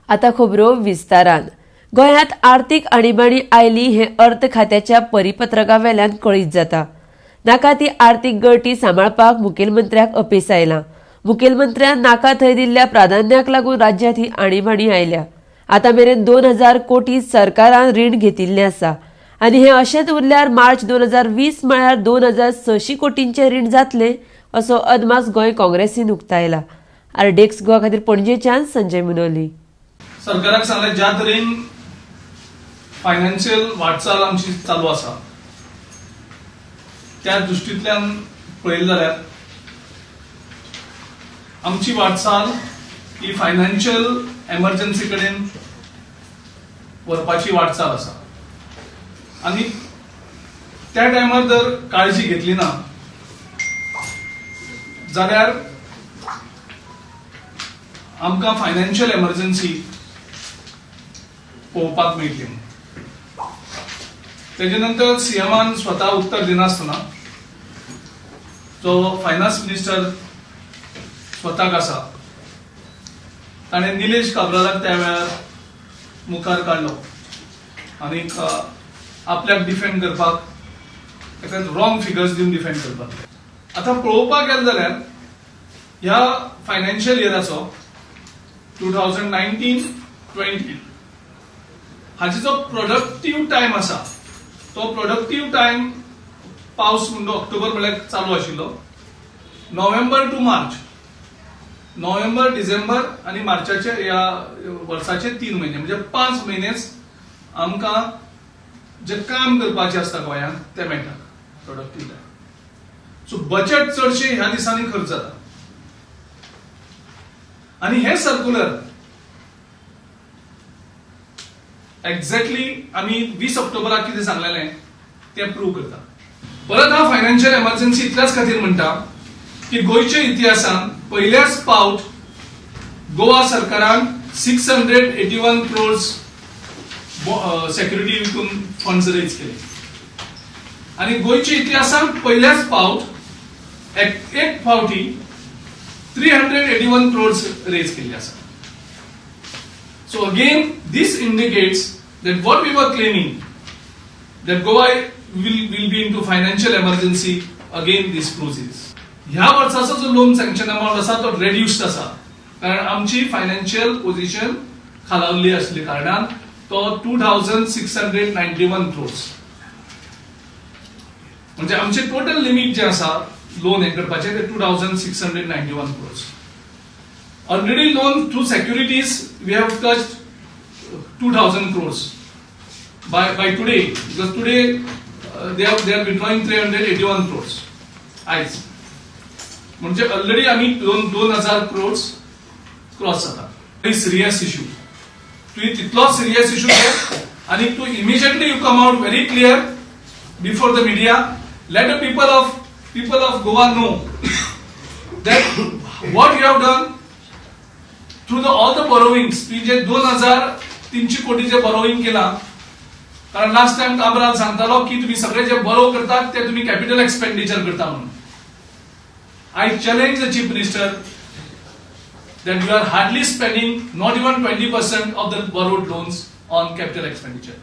आता खबरो विस्तारान. गोंयांत आर्थीक आणीबाणी आयली हें अर्थ खात्याच्या परिपत्रका वेल्यान कळीत जाता. नाका ती आर्थीक गळटी सांबाळपाक मुखेलमंत्र्याक अपेस आयलां. मुखेलमंत्र्यान नाका थंय दिल्ल्या प्राधान्याक लागून राज्यांत ही आणीबाणी आयल्या. आतां मेरेन 2000 कोटी सरकारान रीण घेतिल्लें आसा आनी हें अशेंच उरल्यार मार्च 2020 म्हळ्यार 2600 कोटींचें रीण जातलें असो अदमास गोंय काँग्रेसीन उक्तायला. आरडीएक्स गोवा खातीर पणजेच्यान संजय मुनोली. सरकाराक सांगलें, ज्या तरेन फायनान्शियल वाटचाल आमची चालू आसा, त्या दृश्टींतल्यान पळयलें जाल्यार आमची वाटचाल ही फायनान्शियल एमर्जन्सी कडेन व्हरपाची वाटचाल आसा आनी त्या टायमार जर काळजी घेतली ना जाल्यार आमकां फायनान्शियल एमर्जन्सी पळोवपाक मेळटली म्हणून. तेजे नंतर सीएमान स्वता उत्तर दिनासतना, जो फायनान्स मिनिस्टर स्वताक आसा, ताणें निलेश काब्रालाक त्या वेळार मुखार काडलो आनी आपल्याक डिफेंड करपाक ताका रॉंग फिगर्स दिवन डिफेंड करपाक. आतां पळोवपाक गेले जाल्यार ह्या फायनान्शियल इयराचो 2019-20 हाचो जो प्रोडक्टीव टायम आसा, तो प्रोडक्टीव टायम पावस म्हणून ऑक्टोबर म्हळ्यार चालू आशिल्लो, नोव्हेंबर टू मार्च, नोव्हेंबर, डिसेंबर आनी मार्चाचे ह्या वर्साचे 3 म्हयने, म्हणजे 5 म्हयनेच आमकां जे काम करपाचें आसता गोंयांत तें मेळटा प्रोडक्टीव टायम. सो बजेट चडशे ह्या दिसांनी खर्च जाता आनी हे सर्क्युलर एक्झॅक्टली आमी 20 ऑक्टोबराक कितें सांगलेलें तें प्रूव करता. परत हांव फायनान्शियल एमर्जन्सी इतल्याच खातीर म्हणटा की गोंयच्या इतिहासान पयल्याच पावट गोवा सरकारान 681 crores security विकून फंड्स रेज केले आनी गोंयच्या इतिहासान पयल्याच पावट एक एक फावटी 381 crores raise केल्ले आसा. So again, this indicates that what we were claiming, that Goa will be into financial emergency, again this proves is. ह्या वर्साचो जो लोन सँक्शन अमाउंट आसा तो रेड्युस्ड आसा, कारण आमची फायनान्शियल पोझिशन खालावल्ली आसली कारणान तो 2691 crores, म्हणजे आमचे टोटल लिमीट जे आसा लोन हे करपाचे ते 2691 crores. Already loan through securities we have touched 2000 crores by today, because today they are withdrawing 381 crores आयज. म्हणजे ऑलरेडी आमी दोन 2000 क्रोर्स क्रॉस जाता. Very serious issue. तुवें तितलोच सिरियस इश्यू घे आनी तूं immediately you come out very clear before the media. Let the people of Goa know that what you have done through the all the borrowings. तुवें जे 2300 कोटीचे borrowing केला, कारण last time Cabral सांगतालो की तुम्ही सगळे जे बोरो करतात ते तुम्ही कॅपिटल एक्सपेंडिचर करता म्हणून. I challenge the Chief Minister that you are hardly spending not even 20% of the borrowed loans on capital expenditure.